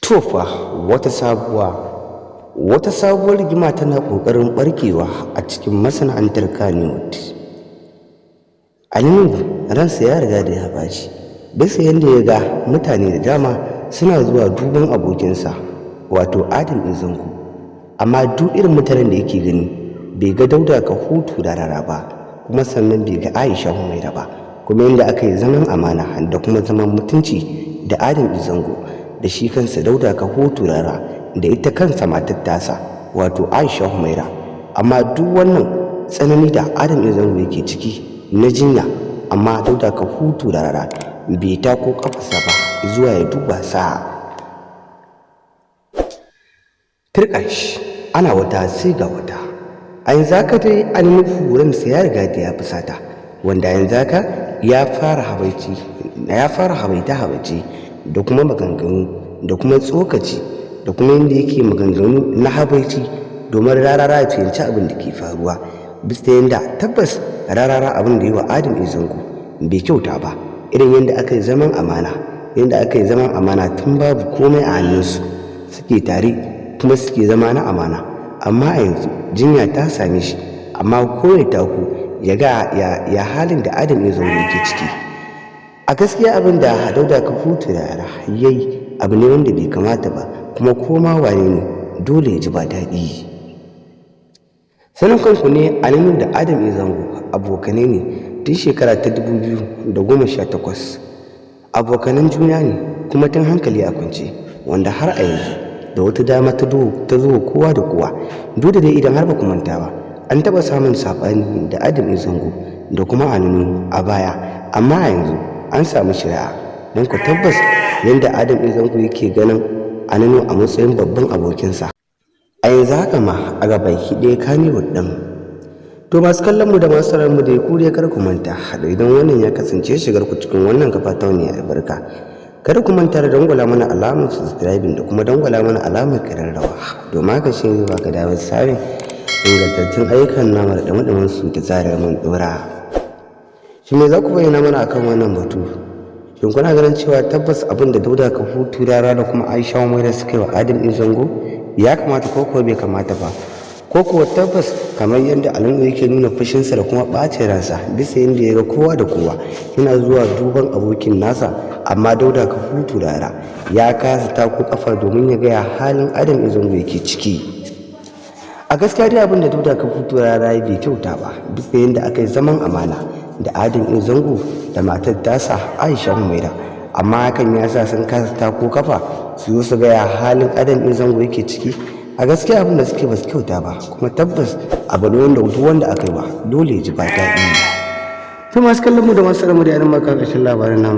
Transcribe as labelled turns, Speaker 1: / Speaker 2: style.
Speaker 1: To fa, wata sabuwa, wata sabuwar rigima tana ƙoƙarin ɓarkewa a cikin masana'antar Kannywood. Ali Nuhu ransa ya riga da ya ɓaci bisa yadda ya ga mutane da dama suna zuwa duban abokinsa, wato Adam A. Zango, amma duk irin mutanen da yake gani bai ga Dauda Kahutu Rarara ba, kuma sannan bai ga Aisha Humaira ba. Kuma yadda aka yi zaman amana da kuma zaman mutunci da Adam A. Zango da shi kansa Dauda Kahutu Rarara da ita kansa matar tasa, wato Aisha Humaira, amma duk wannan tsanani da Adam A. Zango yake ciki na jinya, amma Dauda Kahutu Rarara bai tako kafarsa ba zuwa ya duba sa. Turƙash, ana wata sai ga wata. A yanzu haka dai Ali Nuhu ransa ya riga da ya fusata, wanda yanzu haka ya fara habaici, ya fara habaita habaici da kuma maganganu da kuma tsokaci da kuma yadda yake maganganu na habaici domin Rarara ya fahimci abin da ke faruwa, bisa yadda tabbas Rarara abin da yi wa Adam A. Zango bai kyauta ba. Irin yadda aka yi zaman amana, yadda aka yi zaman amana tun babu komai a hannunsu suke tare kuma suke zama na amana, amma a yanzu jinya ta same shi, amma ko ya taku ya ga ya halin da Adam A. Zango yake ciki. A gaskiya abin da Dauda Kahutu Rarara ya yi abu ne wanda bai kamata ba, kuma koma wane ne dole ya ji ba daɗi. Sanin kanku ne Ali Nuhu da Adam A. Zango abokanai ne tun shekara ta 2018. Abokanan juna ne kuma tun hankali a kwance, wanda har a yanzu da wata dama ta zo kowa da kowa. Duk da dai idan har ba ku manta ba, an taɓa samun saɓani da Adam A. Zango da kuma Ali Nuhu a baya, amma a yanzu an samu shari'a, don ku tabbas yadda Adam A. Zango yake ganin Ali Nuhu a matsayin babban abokinsa a yanzu haka ma a gabaki ɗaya Kannywood ɗin. To, masu kallon mu da masu sauraron mu da ku dai, kar ku manta da idan wannan ya kasance shigar ku cikin wannan kafa ta wani albarka, kada ku manta da dangwala mana alamar subscribing da kuma dangwala mana alamar kararrawa, domin haka shi zai baka damar samun ingantattun ayyukan namu da ɗumi su da zarar mun ɗora. Shi me za ku bayyana mana akan wannan batu? Shin kuna ganin cewa tabbas abin da Dauda Kahutu Rarara da kuma Aisha Humaira suka yi wa Adam A. Zango ya kamata ko kuwa bai kamata ba? Ko kuwa tabbas kamar yadda Ali Nuhu yake nuna fushinsa da kuma ɓacin ransa bisa yadda ya ga kowa da kowa yana zuwa duban abokin nasa, amma Dauda Kahutu Rarara ya kasa tako kafa domin ya gaya halin Adam A. Zango yake ciki? A gaskiya dai abin da Dauda Kahutu Rarara ya bai kyauta ba, bisa yadda aka yi zaman amana da Adam A. Zango da matar tasa Aisha Humaira, amma hakan ya sa sun kasa tako kafa su zo su gaya halin Adam A. Zango yake ciki. A gaskiya abin da suke ba su kyauta ba, kuma tabbas abu ne wanda duk wanda aka yi ba dole ya ji ba daɗi. To, masu kallon mu da masu mu da yaran maka ƙarshen labarin namu.